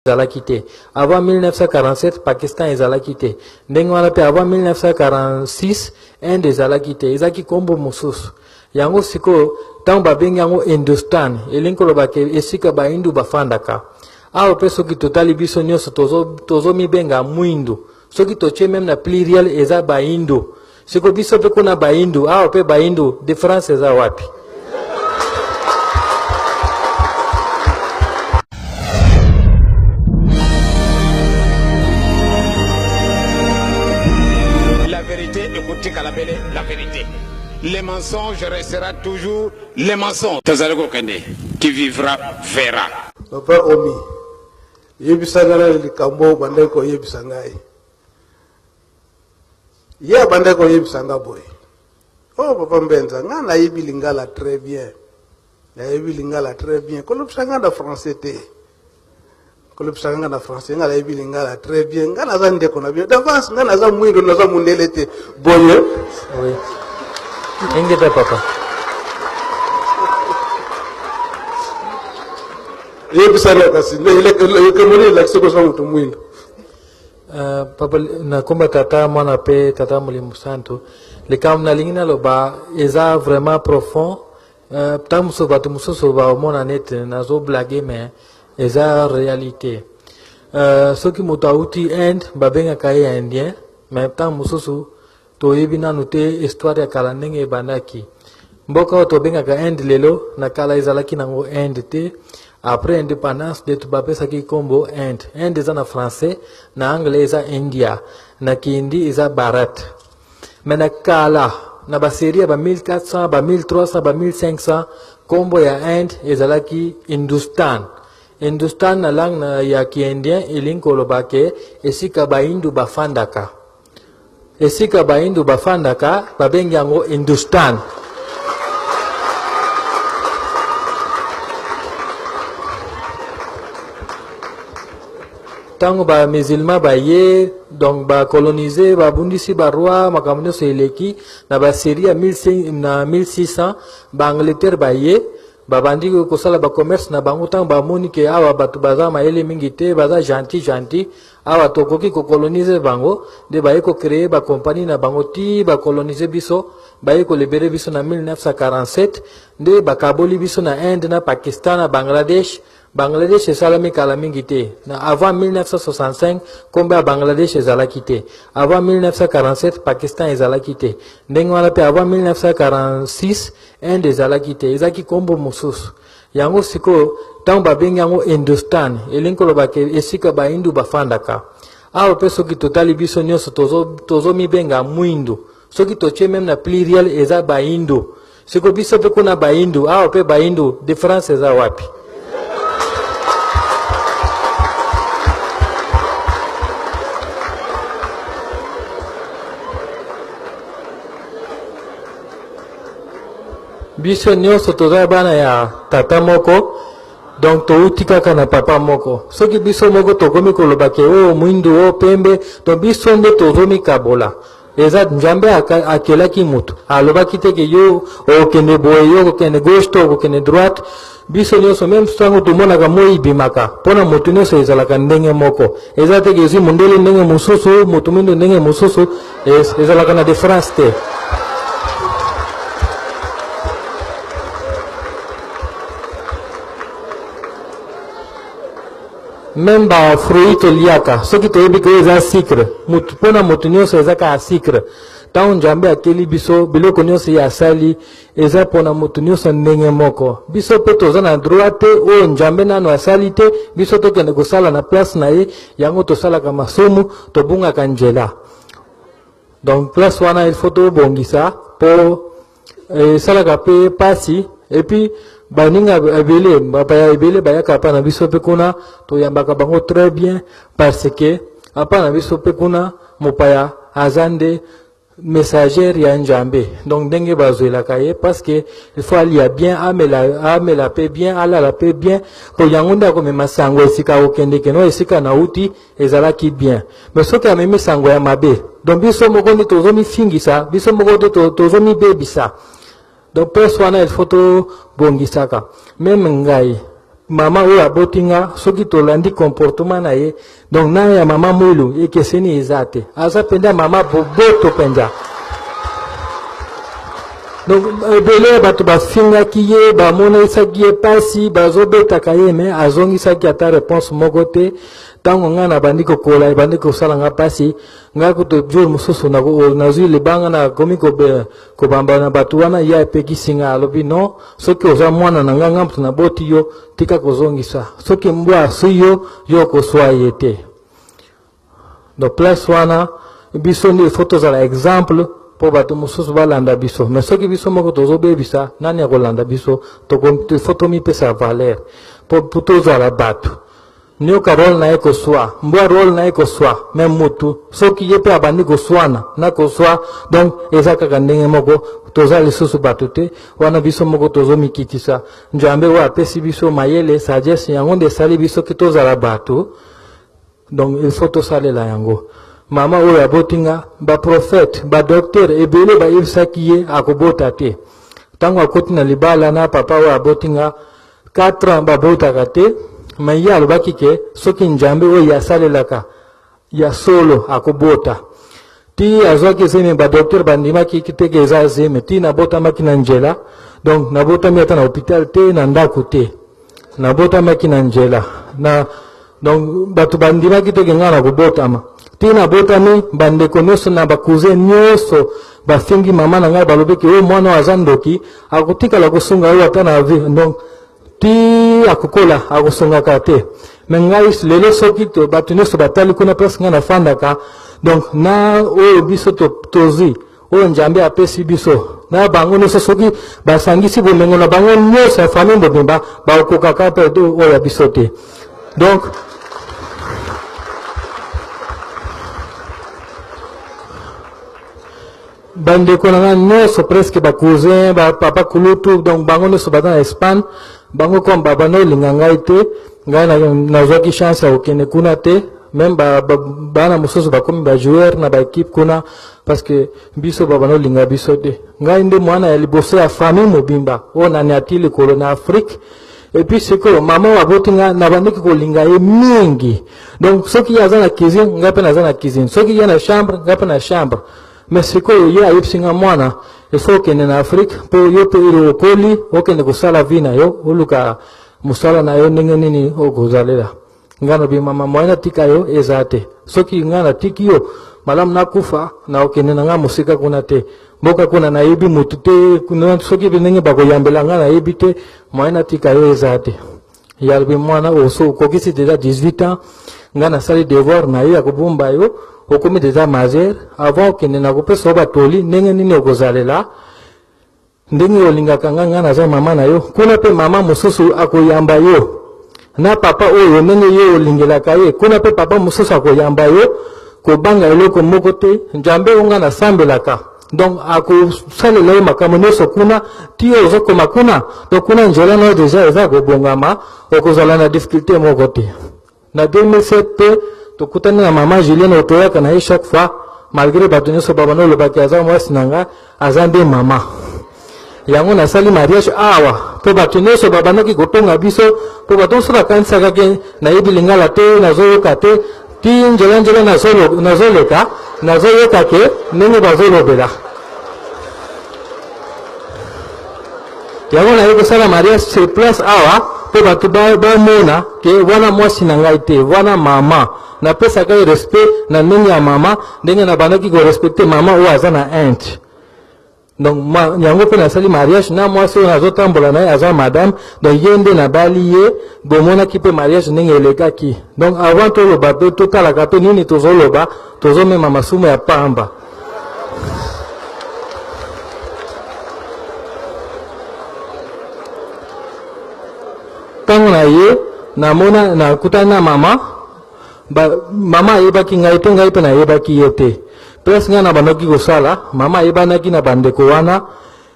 Ezalaki te. Avant 1947, Pakistan ezalaki te. Ndenge wana pe avant 1946, Inde ezalaki te. Ezalaki kombo mosusu. Yango sikoyo, tango babengi yango Hindustan, elingi koloba ke esika ba Hindu bafandaka. Awa pe soki totali biso nionso tozo, tozomibenga mwindu. Soki totie meme na pluriel eza ba Hindu. Sikoyo biso pe kuna ba Hindu, awa pe ba Hindu, difference eza wapi? La verite ekotikala bele la verite. Le mensonge restera toujours le mensonge. Tozali kokende, qui vivra verra. Papa Omi, yebisa ngai nanu likambo oyo obandaki koyebisa ngai. Ye abandaki koyebisa nga boye, Oh papa Mbenza, nga nayebi lingala très bien, nayebi lingala très bien, kolobisa nga na français te, kolobisa nga na français, nga nayebi lingala très bien, nga naza ndeko na bino d'avance, nga naza mwindo, naza mundele te, boye. Oui. Ingeta papa. Yebisa nga kasi, eleki elakisi koza moto mwindo. Uh, papa na komba tata mwana pe tata molimo santu likambo nalingi naloba eza vraiment profond. Ntango mosusu bato mosusu baomona nete nazoblage, mais eza réalité. Soki moto auti Inde babengaka ye indien, mais ntango mosusu toyebi nanu te histoire ya kala ndenge ebandaki. Mboka oyo tobengaka Inde lelo, na kala ezalaki nango Inde te. Après independance nde bapesaki nkombo Inde. Inde eza na français, na anglais eza India, na kihindi eza Bharat. Mais na kala, na ba serie ya ba 1400, ba 1300, ba 1500, nkombo ya Inde ezalaki Hindustan. Hindustan na langue ya kiindien elingi koloba ke esika ba Hindu bafandaka. Esika ba Hindu bafandaka babengi yango Hindustan. Tango ba musulman baye, donc ba coloniser, babundisi ba roi, makambo nyonso eleki na ba serie ya na 1600, ba Angleterre baye, babandi kosala ba commerce na bango. Tango bamoni ke awa bato baza mayele mingi te, baza gentil gentil, awa tokoki ko coloniser bango, nde baye ko créer ba compagnie na bango ti ba coloniser biso, baye ko libérer biso na 1947, nde bakaboli biso na Inde, na Pakistan, na Bangladesh. Bangladesh esalami kala mingi te. Na avant 1965, kombo ya Bangladesh ezalaki te. Avant 1947, Pakistan ezalaki te. Ndenge wana pe avant 1946, Inde ezalaki te. Ezalaki kombo mosusu. Yango sikoyo, tango babengi yango Hindustan, elingi koloba ke esika ba Hindu bafandaka. Awa pe soki totali biso nionso tozomibenga mwindu. Soki totie meme na pluriel eza ba Hindu. Siko biso pe kuna ba Hindu, awa pe ba Hindu, difference eza wapi? Biso nionso toza bana ya tata moko, donc touti kaka na papa moko. Soki biso moko tokomi koloba ke oyo mwindu, oyo pembe, donc biso nde tozomikabola. Eza Nzambe akelaki mutu, alobaki te ke yo okende boye, yo okokende gauche to okokende droite. Biso nionso meme tango tomonaka moi ebimaka, pona mutu nionso ezalaka ndenge moko. Eza te ke ezwi mundele ndenge mosusu, mutu mwindu ndenge mosusu, ezalaka na difference te. Meme ba fruits toliaka, soki toyebi ke oyo eza sucre, mutu pona mutu nionso eza kaka sucre. Tango Nzambe akeli biso, biloko nionso ye asali eza pona mutu nionso ndenge moko. Biso pe toza na droit te oyo Nzambe nanu asali te, biso tokende kosala na place na ye, yango tosalaka masumu, tobungaka nzela. Donc place wana il faut tobongisa po esalaka pe pasi. Et puis baninga ebele, bapaya ebele bayaka apa na biso pe kuna, toyambaka bango très bien parce que apa na biso pe kuna mopaya aza nde messager ya Nzambe. Donc ndenge bazwelaka ye parce que il faut alia bien, amela, amela pe bien, alala pe bien, po yango nde akomema sango esika akokende keno esika nauti ezalaki bien. Mais soki amemi sango ya mabe, donc biso moko nde tozomifingisa, biso moko nde tozomibebisa. Donc place wana il faut tobongisaka. Meme ngai, Mama oyo aboti nga, soki tolandi comportement na ye, donc na ya mama Mwilu ekeseni eza te. Aza mpenza mama boboto mpenza. Donc ebele ya bato bafingaki ye, bamonisaki ye pasi, bazobetaka ye, mais azongisaki ata réponse moko te. Ntango ngai nabandi kokola, ebandi kosala nga pasi, ngai kutu jour mosusu nazwi libanga, nakomi kobamba na bato wana, ye apekisi ngai, alobi non, soki oza mwana na ngai, ngai moto naboti yo, tika kozongisa. Soki mbwa aswi yo, yo okoswa ye te. Donc place wana biso nde il faut tozala exemple mpo bato mosusu balanda biso. Mais soki biso moko tozobebisa, nani akolanda biso? Il faut tomipesa valeur mpo tozala bato. Nioka role na ye koswa, mbwa role na ye koswa, mais mutu soki ye pe abandi koswana na koswa, donc eza kaka ndenge moko, toza lisusu bato te. Wana biso moko tozomikitisa. Nzambe oyo apesi biso mayele, sagesse, yango nde esali biso ke tozala bato. Donc il faut tosalela yango. Mama oyo aboti nga, ba prophète, ba docteur ebele bayebisaki ye akobota te. Ntango akoti na libala na papa oyo aboti nga, 4 ans babotaka te, mais ye alobaki ke soki Nzambe oyo ye asalelaka ya solo akobota. Ti azwaki zemi, ba docteur bandimaki te ke eza zemi. Ti nabotamaki na nzela, donc nabotami ata na hôpital te, na ndako te, nabotamaki na nzela na, donc bato bandimaki te ke ngai nakobotama. Ti nabotami, bandeko nyonso na ba cousin nyonso bafingi mama na ngai, balobi ke oyo mwana oyo aza ndoki, akotikala kosunga yo ata na vie, donc ti akokola akosungaka te. Me ngai lelo soki to bato nyonso batali kuna place ngai nafandaka, donc na oyo biso tozwi, oyo Nzambe apesi biso, na bango nyonso soki basangisi bomengo na bango nyonso ya famille mobimba, bakokaka mpe oyo ya biso te. Donc bandeko na ngai nyonso presque, ba cousin, ba papa kulutu, donc bango nyonso baza na Espagne. Bango comme babanda olinga ngai te, ngai nazwaki chance ya kokende kuna te. Même bana mosusu bakomi ba joueur na ba équipe kuna, parce que biso babanda olinga biso te. Ngai nde mwana ya liboso ya famille mobimba oyo nani ati likolo na Afrique. Et puis sikoyo mama oyo aboti nga, nabandaki kolinga ye mingi. Donc soki ye aza na cuisine, ngai mpe naza na cuisine, soki ye na chambre, ngai mpe na chambre. Mais sikoyo ye ayebisi nga, mwana, il faut okende na Afrique mpo yo mpe okoli, okende kosala vie na yo, oluka mosala na yo ndenge nini okozalela. Ngai nalobi, mama, moyen natika yo eza te. Soki ngai natiki yo, malamu nakufa, na okende na ngai mosika kuna te. Mboka kuna nayebi motu te, soki ndenge bakoyambela ngai nayebi te, moyen natika yo eza te. Ye alobi, mwana, oso okokisi deja 18 ans, ngai nasali devoir na yo ya kobomba yo, okomi deja majeur. Avant okende, nakopesa yo batoli ndenge nini okozalela, ndenge olingaka ngai, ngai naza mama na yo. Kuna mpe mama mosusu akoyamba yo na papa oyo ndenge ye olingelaka ye, kuna mpe papa mosusu akoyamba yo, kobanga eloko moko te. Nzambe oyo ngai nasambelaka, donc akosalela yo makambo nyonso kuna ti oyo ozokoma kuna. Donc kuna nzela na yo deja eza kobongama, okozala na difficulté moko te. Na 2007 mpe tokutani na mama Julienne oyo toyaka na ye chaque fois, malgré bato nyonso babanda olobaki aza mwasi na nga, aza nde mama. Yango nasali mariage awa mpo bato nyonso babandaki kotonga biso, mpo bato nyonso bakanisaka ke nayebi lingala te, nazoyoka te. Ti nzela nzela nazoleka, nazoyoka ke ndenge bazolobela yango. Naye kosala mariage sur place awa mpo bato bamona ke wana mwasi na ngai te, wana mama. Napesaka ye respect na ndenge ya mama, ndenge nabandaki korespecte mama oyo aza na Inde. Donc yango mpe nasali mariage na mwasi oyo nazotambola na ye, aza madame. Donc ye nde nabali ye, bomonaki mpe mariage ndenge elekaki. Donc avant toloba mpe totalaka mpe nini tozoloba, tozomema masumu ya pamba. Ntango na ye namona, nakutani na mama mama ayebaki ngai te, ngai mpe nayebaki ye te. Place ngai na bandaki kosala, mama ayebanaki na bandeko wana.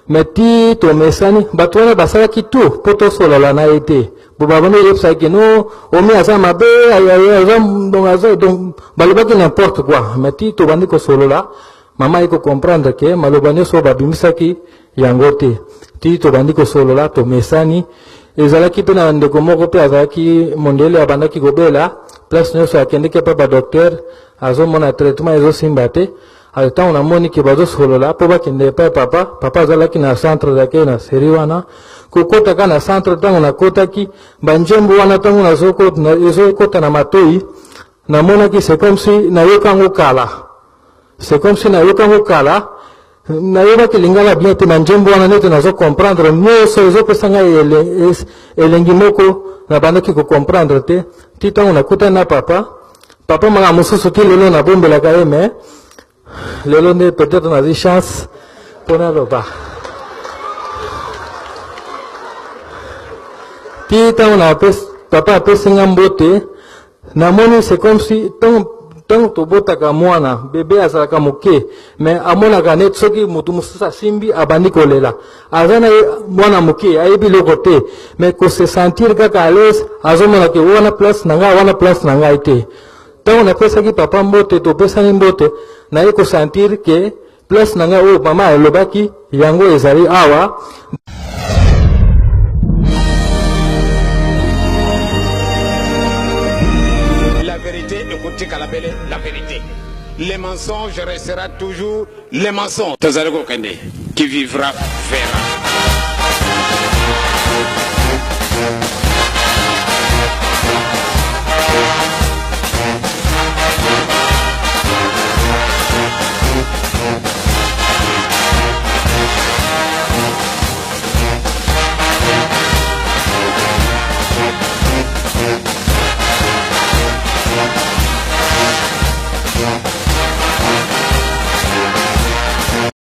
Me ti tomesani, bato wana basalaki tout mpo tosolola na ye te. Bo babandi oyebisaki no omi aza mabe, aza donc aza, donc balobaki n'importe quoi. Me ti tobandi kosolola, mama aye kocomprendre ke maloba nyonso oyo babimisaki yango te. Ti tobandi kosolola, tomesani. Ezalaki mpe na ndeko moko mpe azalaki mondele, abandaki kobela place nyonso akendeki epa badocteur, azomona traitement ezosimba te. Alors ntango namoni ke bazosolola mpo bakende epai papa, papa azalaki na centre d'accueil na serie wana, kokotaka na centre, ntango nakotaki banjembo wana, ntango ezokota na matoi, namonaki c'est comme si nayoka yango kala, c'est comme si nayoka yango kala. Nayebaki lingala bien te, banjembo wana neti nazo comprendre nyonso, ezopesa ngai elengi moko nabandaki kocomprendre te. Ti ntango nakutani na papa, papa makambo mosusu ti lelo nabombelaka ye, mais lelo nde peut-être nazwi chance mpo naloba. Ti ntango papa apesi nga mbote, namoni c'est comme si ntango tobotaka mwana bebe, azalaka moke mais amonaka neti soki motu mosusu asimbi, abandi kolela. Aza na ye mwana moke, ayebi eloko te, mais kose sentir kaka à l'aise, azomona ke wana place na ngai, wana place na ngai te. Ntango napesaki papa mbote, topesani mbote, naye kosentir ke place na ngai oyo mama alobaki yango ezali awa. La vérité ekotikala bele la vérité. Le mensonge restera toujours le mensonge. Tozali kokende, qui vivra verra.